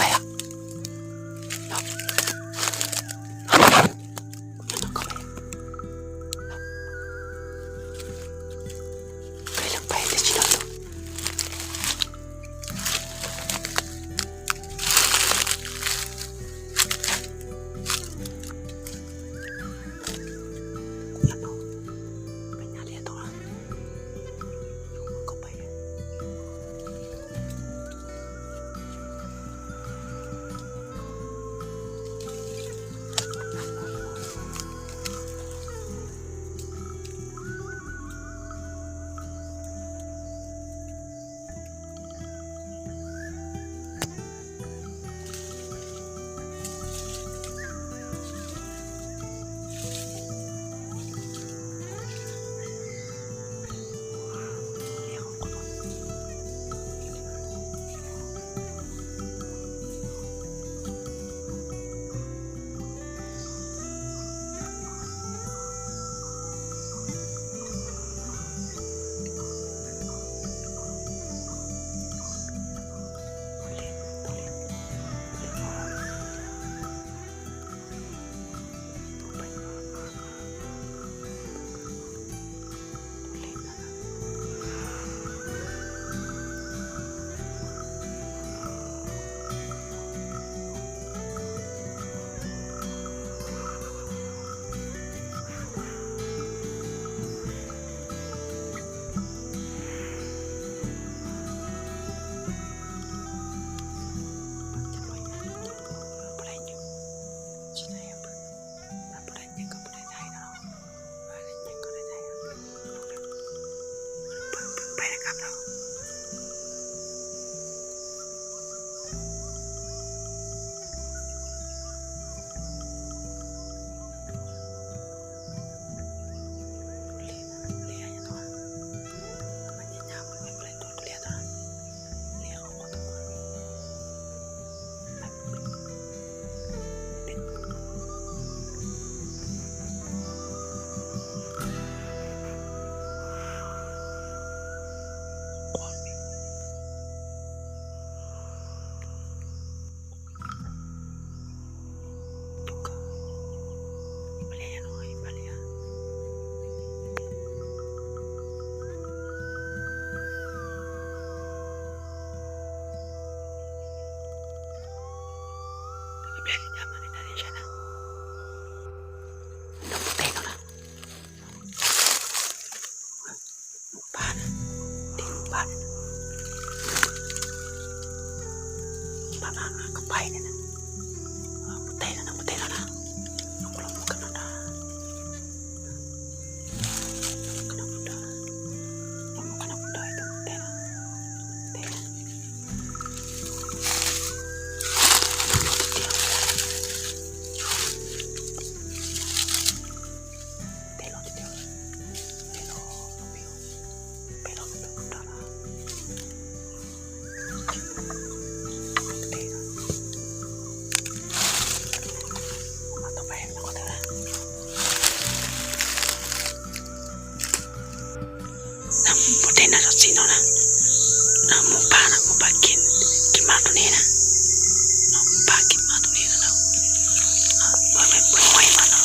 pais os. Kuv nyob no koj pais. Peb leeg pais tiag tsis tau tus. Kuv nyob no, peb nyab liaj tod. Koj pais. Mus pab na, mus pab na, mus pab na, koj pais na, mus tes no na, mus tes no na, mus koj no na, mus koj no na, mus koj no na, mus koj no na, tes no, tes no. Mus tes no txog txij no na, mus pab na, mus pab kis, kis mab rau neb na, mus pab kis mab rau neb na, mus pab kis mab no.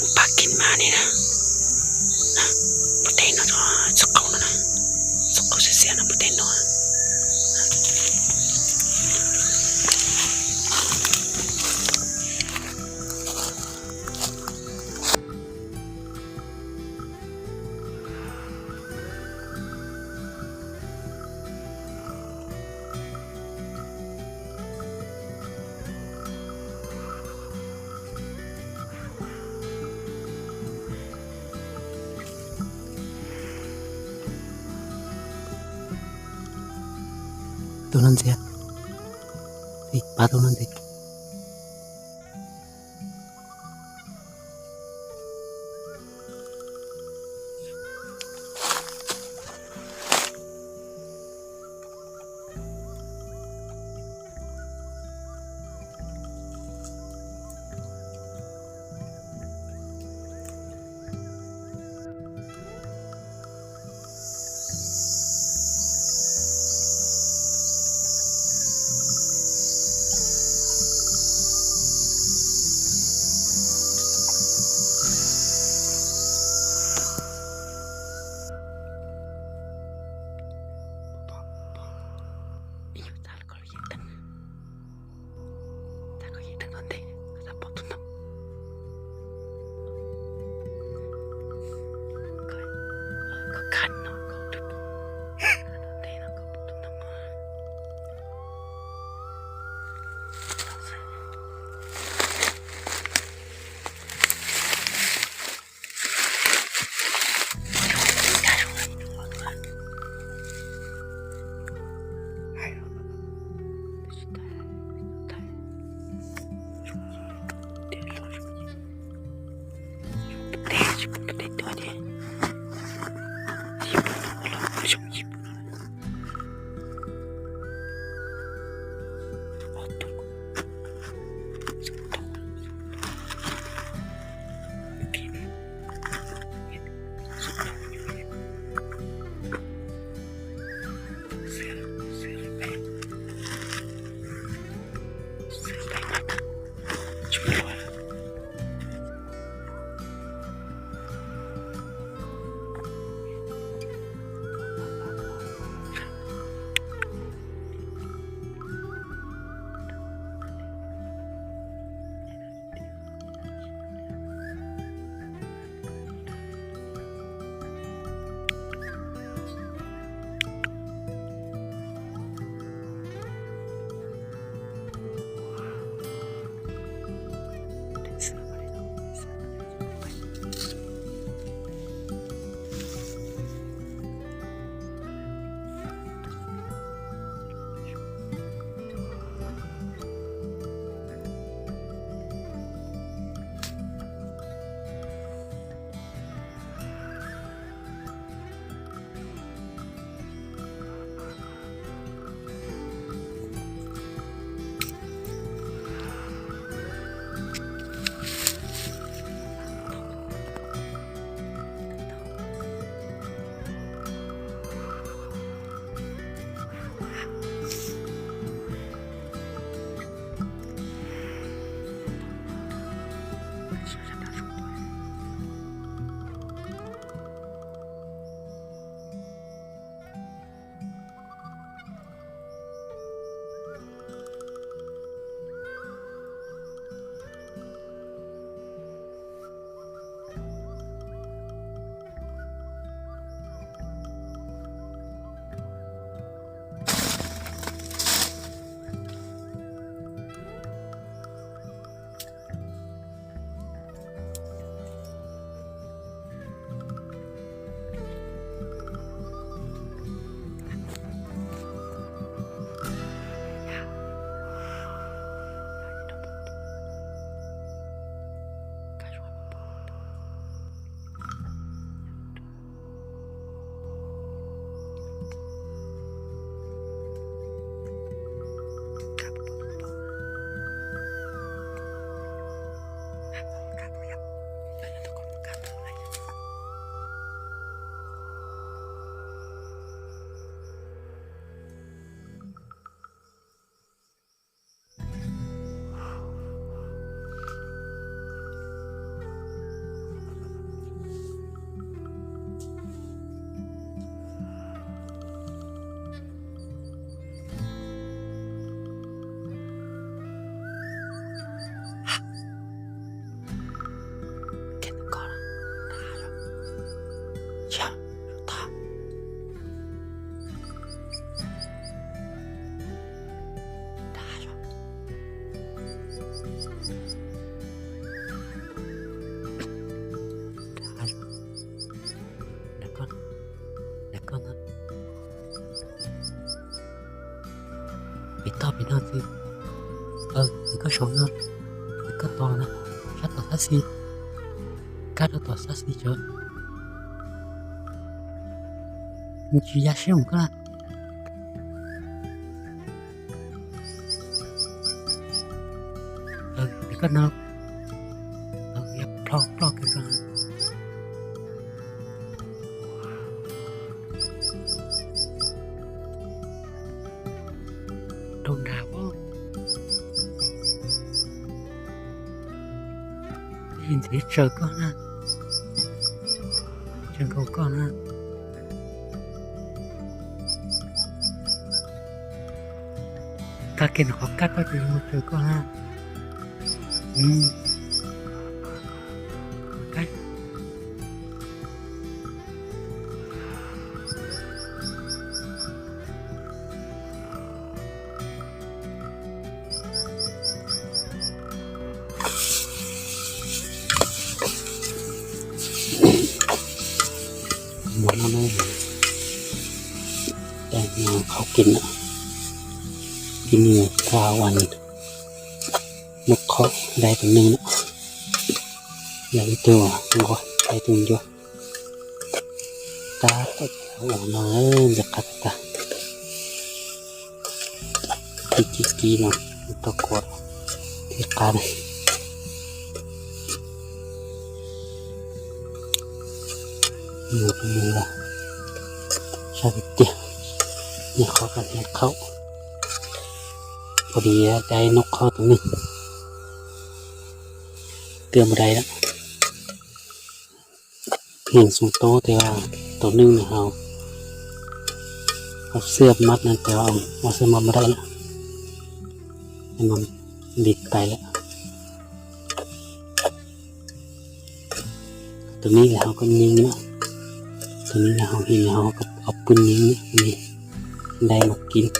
Mus pab kis mab ne na, mus tes no txog txoj qaum no na, txoj qaum xiav xiav no mus tes no. Tus no ntxiv, pab tus no ntxiv. Pem no txiv, txiv koj saum no, txiv koj tos na, sab tom sab xis, kab rau tom sab xis tso. Nws tsis ya siab mus koj na. Txiv koj no, ploj ploj kiag koj. Rau nrad os. Ib ntxiv tsaws koj na, tsaws nkaus koj na. Kab kiag nws qhov kab koj ces mus tsaws koj na. Mus no, qhov kis no, kis no tha uas noj qhov dai tus neeg no, yog ib tug nquag dai tus ncua. Tab tom ua no ntxim qab tag. Kis kis kis no tau kua thiab qab ne. Mus mus sab tiag tiag, niag qhov ka niag khaub, pom li dai noj qhov tus neeg, twb mus dai lawm. Heev xoo tub tias tus neeg nws hau, hau xwb mab no tias ua xwb mab mus dai lawm, nti tais lawm. Tus neeg hau koj nyeej na, tus neeg hau heev hau koj pw nyeej na, dai mus kis.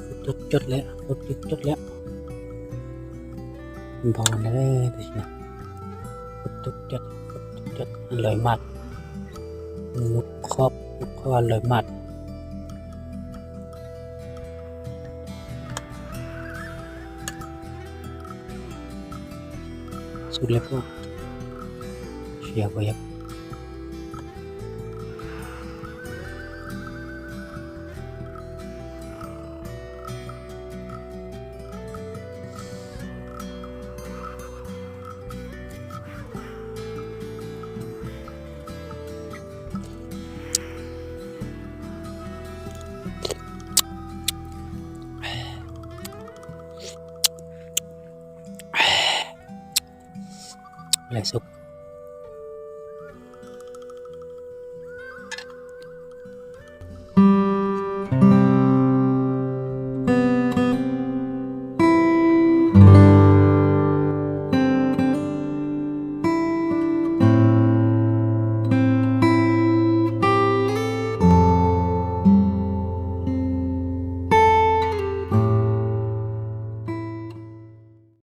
Ub, tub cuag lawm, ub, tub cuag lawm. Npau na, tab sis ub, tub cuag, ub, tub cuag lawm mas, ub, qhov, ub, qhov lawm mas. Xub li puas siav puas yog? Lawv xub